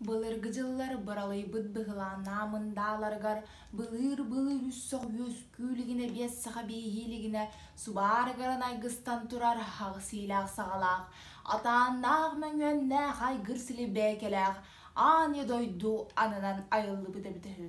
Былыргы дьыллар быралыйбыт быһылааннаах мындааларыгар былыыр-былыр үс сох үөскүү илигинэ биэс саха бииһии илигинэ субаарыгарын айгыстан турар аҕыс иилээх саҕалаах, атааннаах мөҥүөннээх айгыр силибээкэлээх аан ийэ дойду ананан айыллыбыт эбитэ үһү.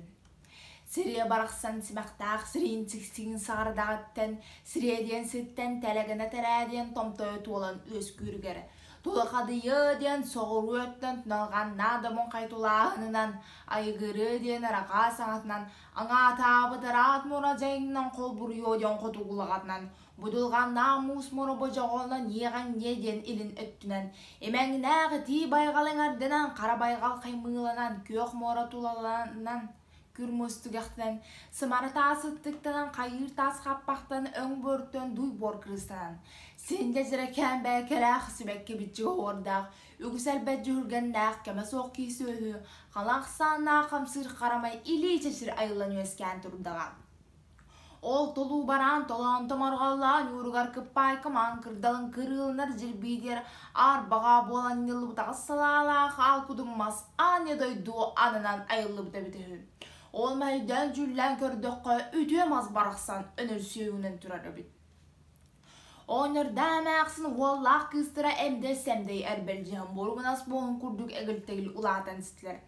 Сириэ барахсан симэхтээх сириин сиксиин саҕардаҕыттан сириэдийэн сиртэн тэлэгэнэ тэрээдийэн томтойо туолан үөскүүрүгэр тулахадыйыа диэн соҕуруу өттөн туналҕаннаах домун хайтулааһынынан айыгырыа диэн арҕаа саҥатынан аҥаатаабыт араат муора дьайыҥнан холбуруйуо диэн хотугулаҕатынан будулҕаннаах муус муора бодьоҕолонон иэҕэҥниэ диэн илин өттүнэн имэҥнээх итии байҕал эҥэрдэнэн хара байҕал хаймыыланан күөх муора тулаланан күр муус түгэхтэнэн сымара таас ыттыктанан хайыыр таас хаппахтан өҥ буортан дуй буор кырыстанан синдэ дьэрэкээн бэйэкэлээх сибэкки биччигэ оһуордаах үгүс элбэх дьүһүлгэннээх кэмэ суох киһи сүөһү халаҥ ахсааннаах хамсыыр харамай илии чэчир айыллан үөскээн турдаҕа. Ол толуу бараан толоон томорҕоллоон ньууругар кыппаайка маҥан кырдалын кырыыланар дьирбиитигэр аарбаҕа буолан ньыллыбытаҕас салаалаах аал кудум мас аанньа дойду ананан айыллыбыта эбитэ үһү. Ол мэһэйдээн-дьүүллээн көрдөххө, үтүө мас барахсан өнөрсүөҕүнэн турар эбит. Оҕонньордоох эмээхсин уоллаах кыыстара эмдэй-сэмдэй эрбэлдьиһэн буоругунас буоһун курдук эгил-тэгил улаатан истилэр.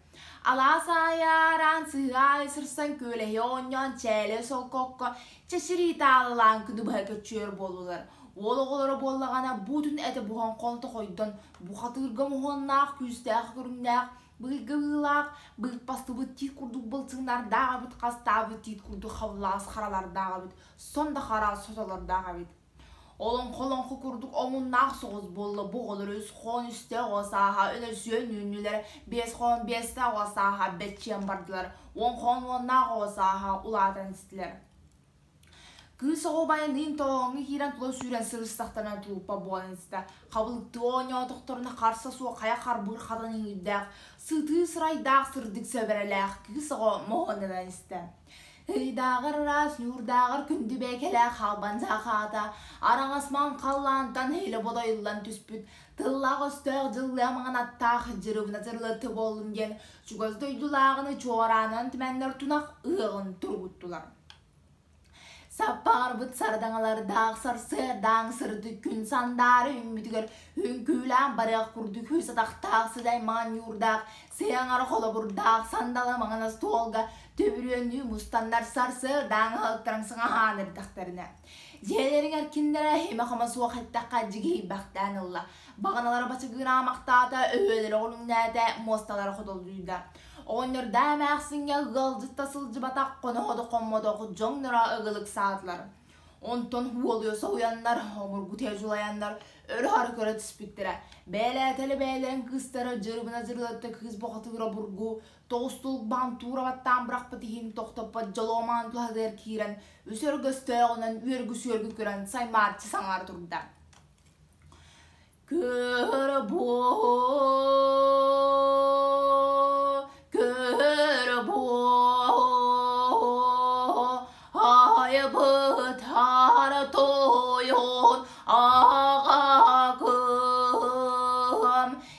Алаас аайы аараан, сыһыы аайы сырсан күөлэһийэ оонньоон чээлэй солкокко чэчирии таалалаан күнү быһа көччүйэр буоллулар. Уол оҕолоро буоллаҕына буутун этэ буһан хонтохойдон бухатыырга моһуоннаах, күүстээх көрүҥнээх, быйгы быылаах, быыппастыбыт тиит курдук былчыҥнардаах эбит, хастаабыт тиит курдук хабыллаҕас харалардаах эбит, сон да хара сотолордоох эбит. Олоҥхо-олоҥхо курдук омуннаах соҕус буолла бу оҕолор үс хоон үстэ оҕо сааһа өлөрсүөн үүннүлэр, биэс хоон биэстэ оҕо сааһа бэччиэн бардылар, уон хоон уоннаах оҕо сааһа улаатан истилэр. Кыыс оҕо убайыныын толооҥҥо киирэн тула сүүрэн сырыстахтарына тууппа буолан истэ. Хабылыктыы оонньоотохторуна харса суох хайа харбыыр хатан иҥиирдээх, сытыы сырайдаах сырдык сэбэрэлээх кыыс оҕо моһуоннанан истэ. Ыйдааҕар ыраас, ньуурдааҕар күндү бэйэкэлээх халбан саахаата, араҥас маҥ халлаантан илэ бодойуллан түспүт, тыллаах-өстөөх дьыллыа маҥан аттаах дьырыбына дьырылыты буоллун диэн чугас дойдулааҕыны чуораанан түмэннэр тунах ыһыаҕын тургуттулар. Саппаҕырбыт сардаҥалардаах сарсыардааҥ сырдык күн сандаара үүммүтүгэр үҥкүүлээн барыах курдук үс атахтаах сыдай маҥан ньуурдаах сыаҥара холобурдаах сандала маҥан остуолга төбүрүөннүү мустаннар сарсыардааҥ аһылыктарын сыҥаһаан эрдэхтэринэ дьиэлэрин эркиннэрэ имэ-хама суох эттэххэ дьигиһийбэхтээн ылла баҕаналара бачыгыраамахтаата өһүөлэрэ оҕунуҥнээтэ муосталара хотолдуйда Оҕонньордоо эмээхсиҥҥэ ыалдьытта сылдьыбатах хоноһо хоммотох дьоҥноро ыгылык саатылар. Онтон уолуйа соһуйаннар, омургутуйа дьулайаннар өрө-хары көрө түспүттэрэ. Бэйэлээтэлэ бэйэлэрин кыыстара дьырыбына дьырылатта кыыс бохотуура бургу, тоҕус тулбаан туура баттаан бырахпыт иһин тохтоппот дьолуомаан туһатыгар киирэн, үс өргөстөөҕүнэн үөргү-сүөргү көрөн саймаарчы саҥара турда. Көр буо, көр буо, айбытар тойон аҕакым,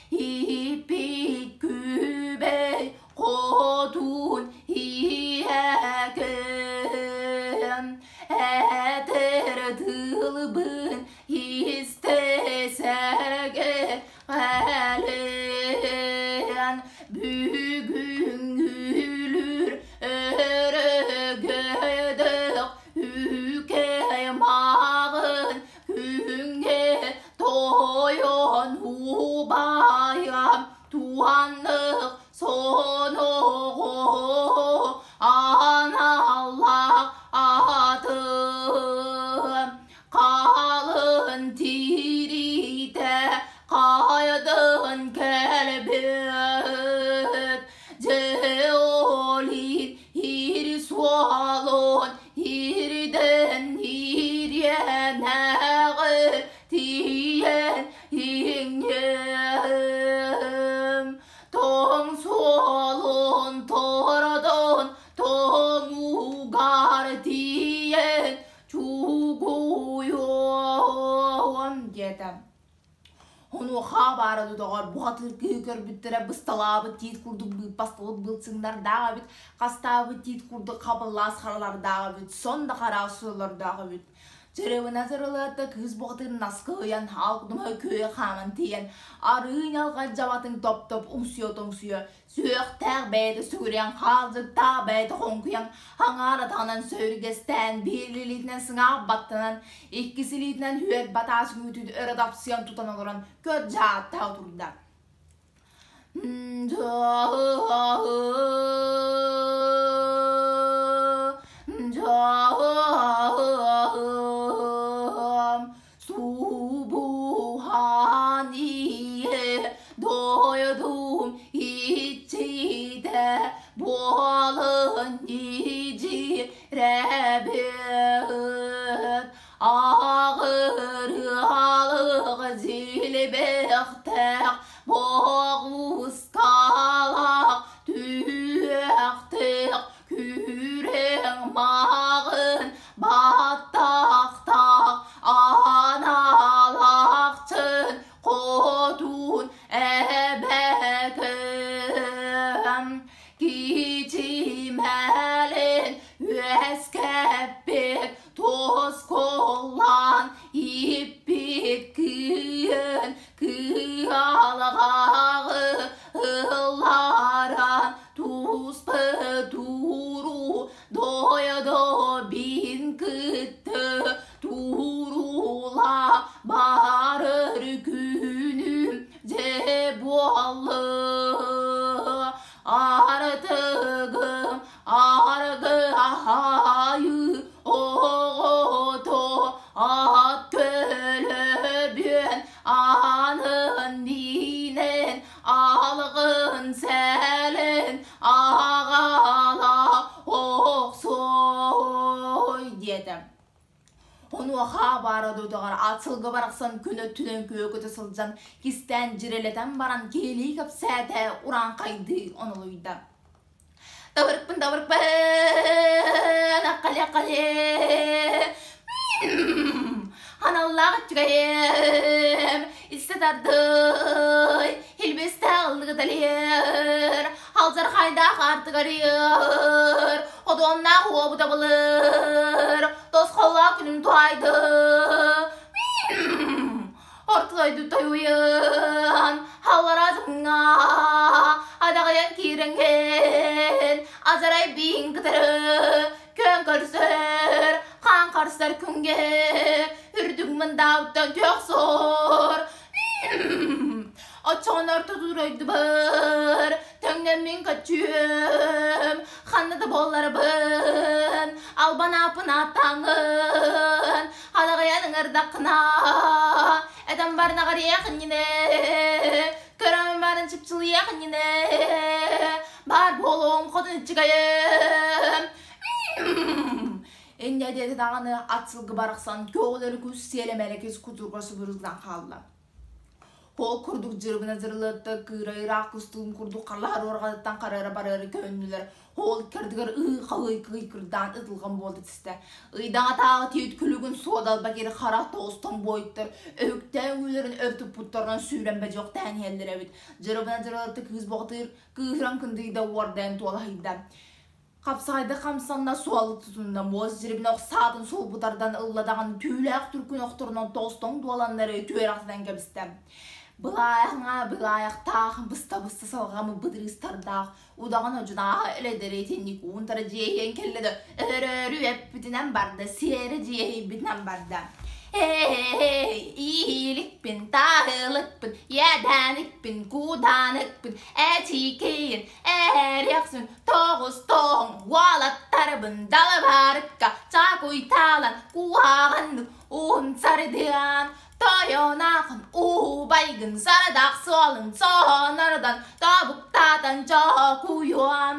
ииппит күбэй хотун иһэким, этэр тылбын Истэсэргэ кэлэн бүгүҥҥүлүр өрөгөйдөөх үкэй маҕын күҥҥэ тойон убайам туһаннык соноҕо аналлаах атым Хаалын тириитэ хайатын кэлбит, дьэ ол иһин иир суолун иирдэн ириэнэҕи тиийэн иҥним. Тоҥ суолун тордон тоҥугар тиийэн Чугуйуом диэтэ. Онуоха баара доҕор бухатыыр кыыһы көрбүттэрэ бысталаабыт тиит курдук быыппастыбыт былчыҥнардаах эбит, хастаабыт тиит курдук хабыллаас харалардаах эбит, сон да хараах суоллардаах эбит. Дьырыбына дьырылыатта кыыс бухатыыр наскы ыйан, хаал кутумаһы күөйэ хааман тиийэн, арыы ньалҕай дьабатын топ-топ умсуйа-тоҥсуйа, сүһүөхтээх бэйэтэ сүгүрүйэн, хаалдьыктаах бэйэтэ хоҥкуйан, аҥаар атаҕынан сөйүргэстээн, биир илиитинэн сыҥаах баттанан, иккис илиитинэн үөт батаас үҥүүтүн өрө дапсыйан тутан олорон көр дьааттаах турда. Субуһаание дойдум иччитэ буолан ичирэбит Аҕырыалык дьилбэхтээх боҕускалаах түһүөхтээх күрэҥ маҕын баттахтаах аналаахчын хотун эбэкэм кичимэлин үөскэппит Тосколлаан ииппит кыыһын кыалаҕаҕы ылларан туспа тууру дойду бин кытты туурула барыр күнүм дьэ буолла артыгым Аргыһайы оҕото ат көлөбүөн аанын миинэн алгын сэлэн аҕала охсой диэтэ. Онуоха баара дойдугар ат сылгы барахсан күн өттүнэн күөкүтэ сылдьан кистээн дьирэлэтэн баран киһилии кэпсээтэ урааҥхайдыы онолуйда. Табырыкпын табырыкпын аккале-аккале аналлаах үчүгэйим истэ тардый илбистээх ыллыгыталыыр алдьархайдаах аартыгарыыр одуоннаах уобута былыр тосхоллоох күнүм туһайды Ортолойду тойуйан, аллара дьоҥҥа адаҕыйан киирэҥҥин, азарай биин кытары күөн көрсөр, хаан харсар күҥҥэ үрдүк мындаабыттан төхсөр. Оччоҕуна орто дойдубар төҥнөммүн көччүөм, ханна да буолларбын, албан ааппын ааттааҥҥын, Адаҕыйан ыҥырдаххына, этэн баран аҕырыйах иннинэ, көрөн баран чыпчылыйах иннинэ, баар буолуом хотун иччигэйим. Инньэ диэтэ даҕаны ат сылгы барахсан көҕүлэри кус сиэлэмэлэкис кутурга субурутунан хаалла. Ол курдук дьырыбына дьырылыатта кыыра ыраах кустугун курдук халлаһар уорҕатыттан харыара барыары көһүннүлэр. Ол иккардыгар ыы-халыы кыйкырдаан ытылҕан буолда түстэ. Ыйдаҥатааҕы тиит күлүгүн суодалба кири хара тоҕустан буойуттар өһүктээн үҥүүлэрин өр туппуттарынан сүүрэн бэдьиэхтээн иһэллэр эбит. Дьырыбына дьырылыатта кыыс боҕатыыр кыыһыран кындыйда уордайан туолаһыйда. Хапсаҕайда хамсанна суолу тутунна муос дьирибинэ ох саатын сулбутардан ылла даҕаны түүлээх түркүн охторунан тоҕустон дуоланнары түөрэхтэнэн кэбистэ. Былаайаҕыҥа былаайахтаах быста-быста салҕаммыт быдырыыстардаах удаҕан одьунааһа элэдэри итинник уунтара дьиэһийэн кэллэ да өрөөрү эппитинэн барда, сиэрэ дьиэһийбитинэн барда. Эй, ииликпин, таһылыкпын, иэдээникпин, куудааныкпын, этиикийин, Эриэхсин тоҕус тоҕоҥ уолаттарбын далабарыкка чакуйтаалан куһаҕаннык уһун сардыан тойонаахын убайгын сарадах суолун соһонордон тобуктаатан чокуйуом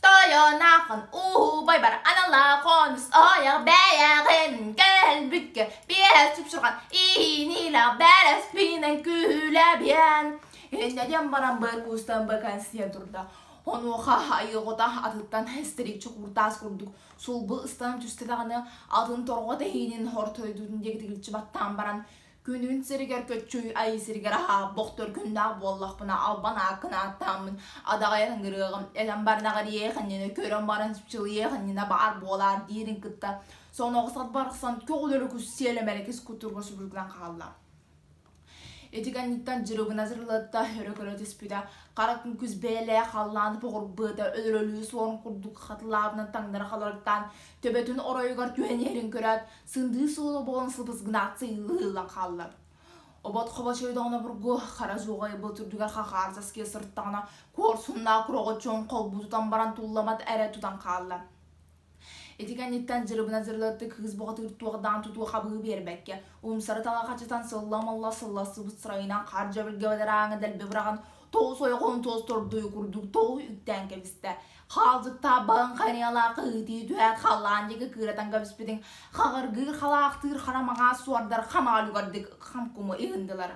тойонаахын убайбар аналаах хонус ойох бэйэҕин кэлбиккэ биэс чупчурҕан иинилэх бэрэспинэн күлэбиэн Инньэ диэн баран быар куустан бакан сиэн турда. Онуоха айыҕыта атыттан эстерик чокууртаас курдук сулбу ыстанан түстэ даҕаны атын торҕо тэһиинин хортойдуутун диэки тигилчи баттаан баран Күнүн сиригэр көччүй айыы сиригэр аһаа бохтор күннээх буоллахпына албан ааккын ааттааммын адаҕайан ыҥырыаҕым этэн баран аҕырыйыах иннинэ көрөн баран чыпчылыйыах иннинэ баар буолаар диирин кытта соноҕосот барахсан көҕүлэрэ күссиэлэ мэлэкис кутурга субургунан хаалла. Ити кэнниттэн дьырыбына зырылатта өрө көрө түспүтэ, хара күҥкүс бэйэлээх халлааны поҕурбыта өлөрөлүү суорун курдук хатылаабынан таҥнары халарыктаан төбөтүн оройугар түһэн иһэрин көрөөт, сындыы суола буолан сылбыс гынаат сыыллыһыыллан хаалла. Обот хобочойдоҕуна бургу хара дьуоҕай былыт үрдүгэр хахаар саскыйа сырыттаҕына, куорсуннаах куроҕоччуон холбуу тутан баран тулламат эрэ тутан хаалла. Ити кэнниттэн дьырыбына дьырылыатты кыыс бухатыыр туох-даан тутуу хабыы биэрбэккэ, умсары талахачытан сылла-малла сыллассыбыт сырайынан хаар дьэбиргэ бадарааҥы дэлби быраҕан, тоҕус ойоҕоһун туос тордуйу курдук тоҕу үктээн кэбистэ. Хаалдьыктаах баҕын хайыалаах кыһыытыы түһээт халлаан диэки кыыратан кэбиспитин хаҕыргыыр халаахтыыр хара маҕаас суордар хамаалыгардык хамкуму иһындылар.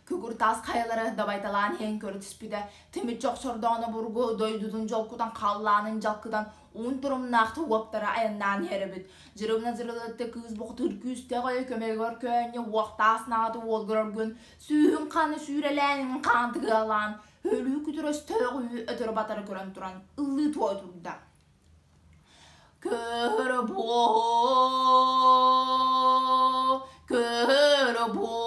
Күкүр таас хайалары дабайталаан иһэн көрө түспүтэ, тимир чохчордооно бургу дойдутун дьолкутан халлаанын дьалкытан уун турумнаахтык уоптара айаннаан иһэр эбит. Дьырыбына дьырылытты кыыс бухатыыр күүстээх өйө көмөгөр көөнньө уохтаас нааты уолгурар күн сүүһүн ханы сүүрэлээн хаан тыгыалаан өлүү күтүр өстөөх үһү өтөрү батары көрөн туран ыллыы туой турда. Көрө буо, көрө буо,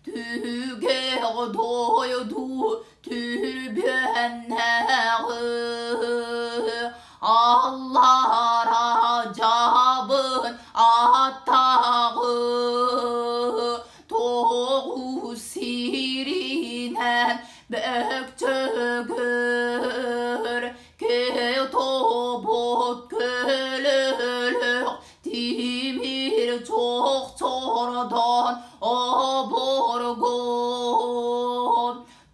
түгэх дойду түрбүөннэҕи аллара дьабын аттаҕы тоҕус сиринэн Бөкчөгөр тобот көлөлөх тимир чохчордон оборгон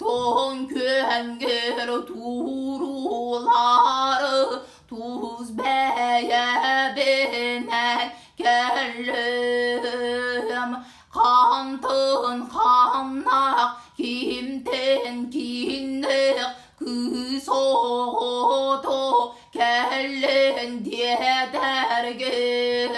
тоҥ күөҥгэр туруулары тус бэйэбинэн кэллим Хантан ханнаах, кимтэн кииннээх кыыс оҕото кэллин диэтэргин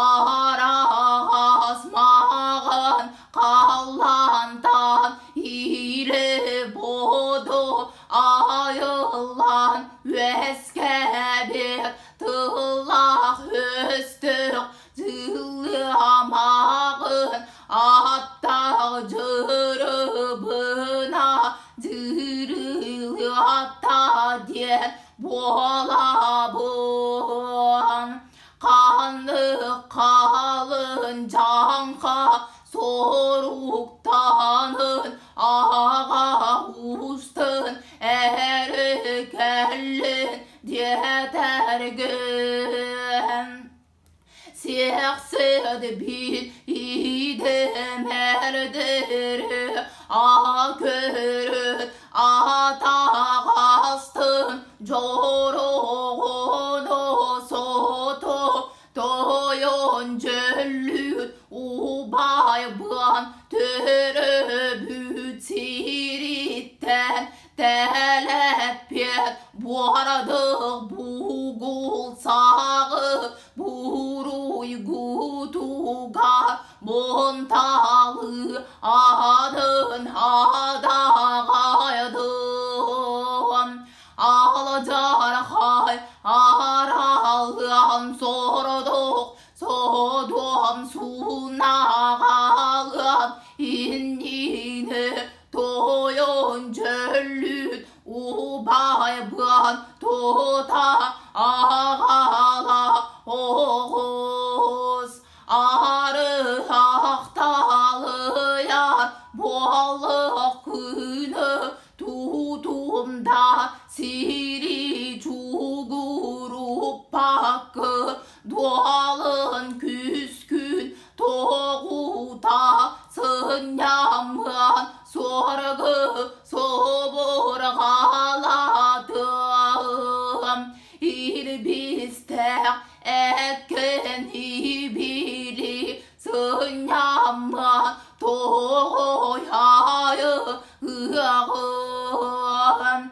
араҕас маҕан халлаантан иилэ бодо айыллан үөскээбит тыллаах өстөөх Дьылыамаҕын аттаах дьырыбына дьырылыата диэн буолабын. Ханнык халын дьаҥха соруктанын аҕа устун эрэ кэллин диэтэргин. Сиэхсит биир идэмэрдэри а көрүт атаҕастын дьороҕоно сото тойон дьөллүүт убайбыан төрөбүт сириттэн тэлэппиэт буорадык бугул саҕы буруйгутугар бунталы атын адаҕайдым алдьархай араллан сордук содуом сунаҕалыан иннинэ тойон дьөллүт убайбыан тута аҕала оҕус арыһахталыйар буолуох күнү тутумда сири чугуруппакка дуолун күскүн тоҕута сынньаммыан суоргу собурҕалатыам илбистээх эккин ибили сынньаммыан тоҕойайы ыаҕым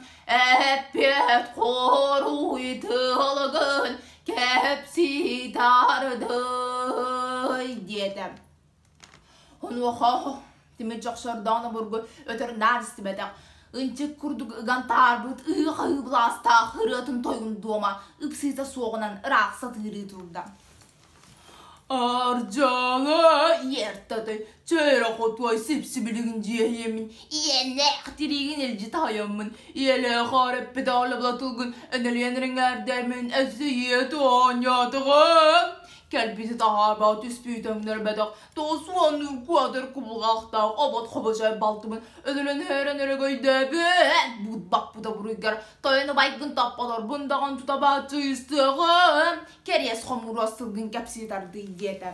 эппиэт хоруй тылгын кэпсии тардым. Онуоха Тимир дьохсордоон обургу өтөр наар истибэтэх, ынчык курдук ыган таарбыт ыһыы-хаһыы былаастаах ырыатын тойун дуома ыпсыыта суоҕунан ыраах сатыырыы турда. Ардьала иэртэтэй, чөөрө хотуой сипсибилигин дьиэһиэмин, иэннээх тириигин илдьи таһайаммын, ийэлээх эппит оҕолобула тылгын энэлийэн эрэҥээрдэммин өссө ийэ туонньоотоҕум. Кэлбити таһаарбат түспүт өҥнөрбөтөх 90 куотар кубулҕахтаах обот хобочой балтыбын өлөрөн өһөрөн өрөгөйдөөбүт буутбаппыта буруйгар тойон убайгын топполорбун даҕан тута бааччыйыстыаҕым кэриэс хомуруос сылгын кэпсии тардый диэтэ.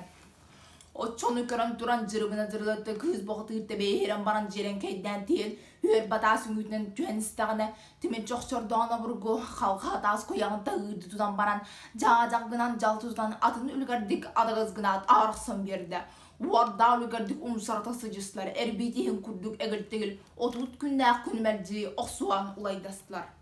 Оччону көрөн туран дьырыбына дьырылатта кыыс бохотуур тэбиэһирэн баран дьиэрэҥкэйдээн тиийэн үөр батаас үҥүүтүнэн түһэн истэҕинэ Тимир чохчордоон обургу халҕа таас куйаҕын таһыырды тутан баран дьаадьах гынан дьалты тутан атын үлүгэрдик адыгас гынаат аарахсан биэрдэ. Уордаа үлүгэрдик умсарата сыдьыстылар, эрбиит иһин курдук эгил-тэгил 30 күннээх күн мэлдьи охсуһан улайдастылар.